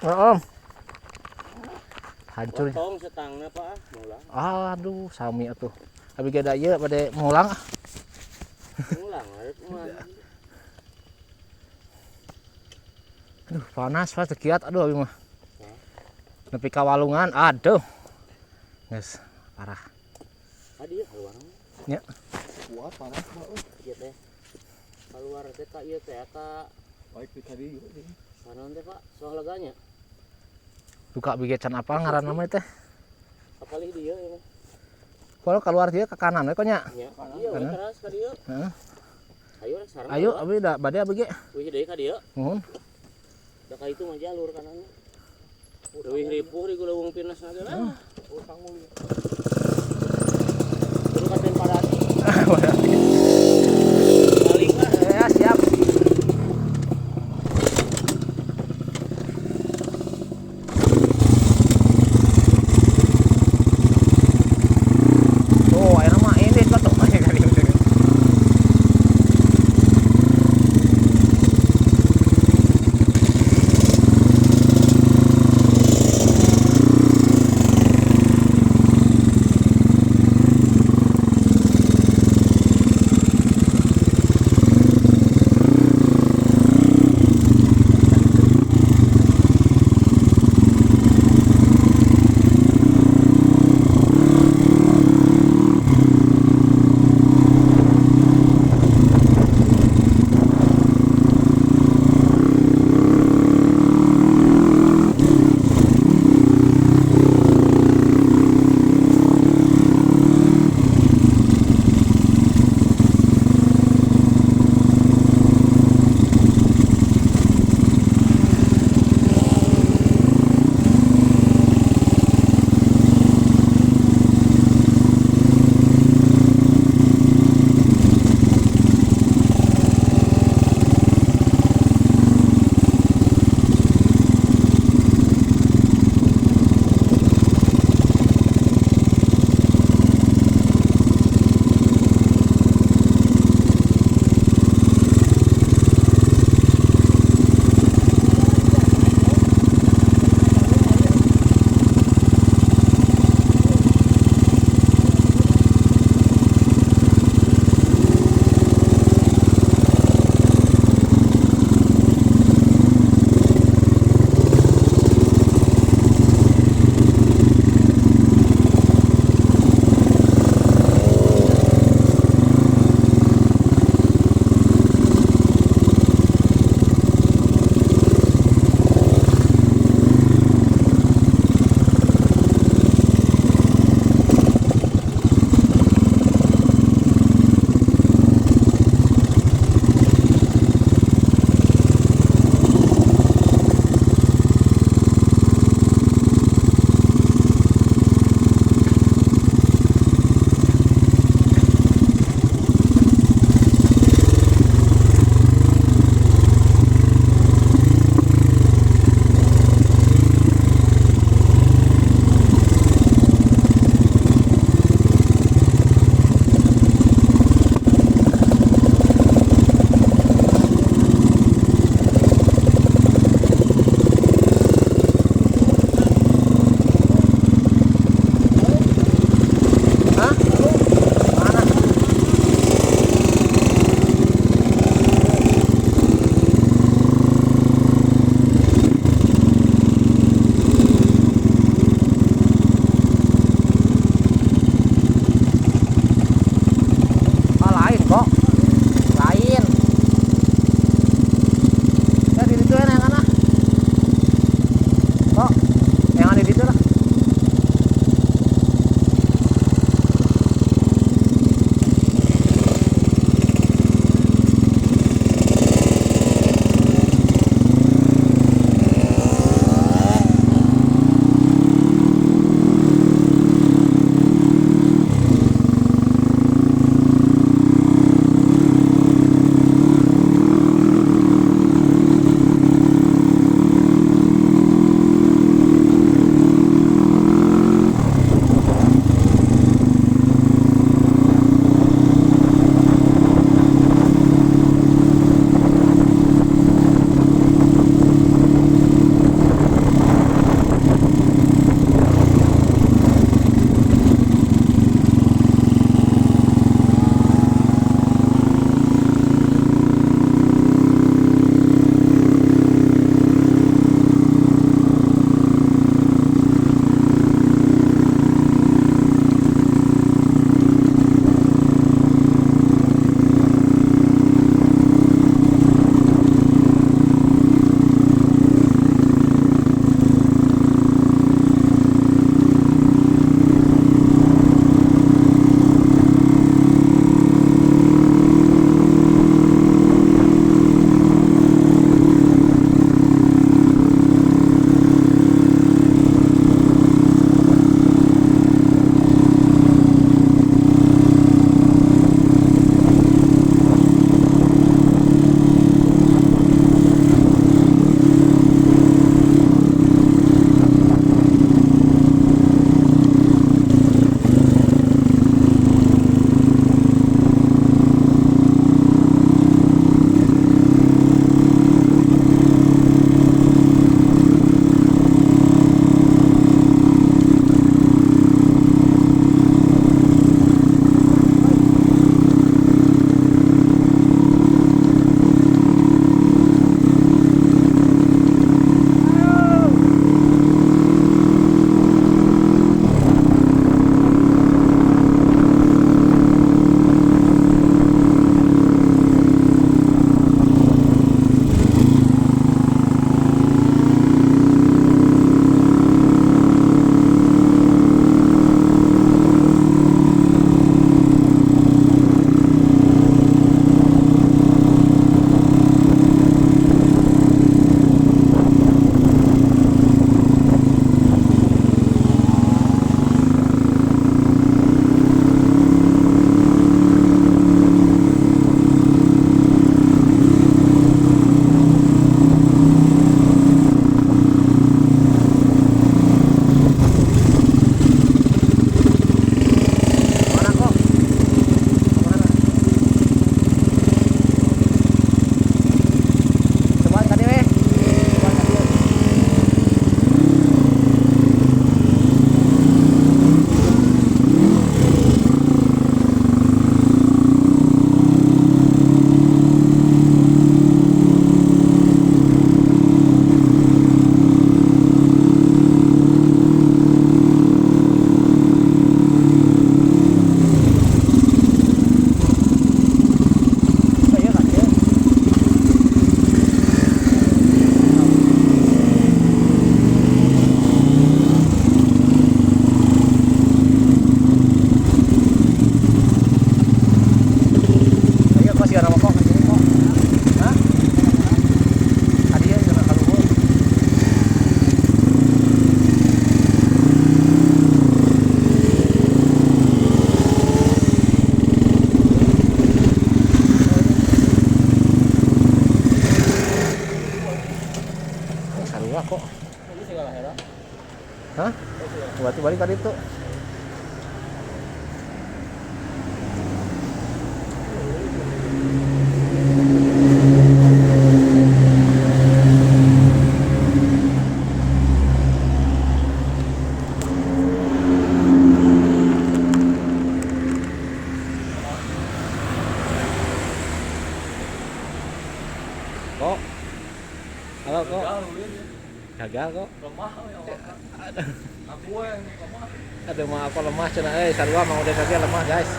Heeh. Hancur. Potong setangna, Pak, mulang. Aduh, sami atuh. Abi ge da ieu bade mulang ah. Mulang rek mah. Aduh, panas pas teu kiat, aduh, abi mah. Nepi ka walungan, aduh. Geus parah. Ka dieu keluar. Nya. Kuat panas mah euy. Ieu teh. Keluar teh ka ieu teh ka Baik di tadi ieu. kanan teh, Pak, soal leganya. Duka abi ge can apal ngaranna mah teh. Kapalih dieu ieu mah. Kalau keluar dia ke kanan we nya. Nya, ieu we Kanan. Teras ka dieu. Heeh. Ayo rek sareng. Ayo abi da bade abi ge. Wih deui ka dieu. Nuhun. Da ka itu mah jalur kanannya. Leuwih ripuh di Gulewung Pinasna ge lah. Oh, sanggul ieu. Kudu katen parati. Balik lah. Ya, siap. Tuh, ayeuna mah ini kok tuh kali ini. Dibalik ka ditu. Kok? Halo kok? Gagal kok? Lemah ya. Aku yang lemah. Aduh mah aku lemah cenah euy, sarua Mang Ude saja lemah guys.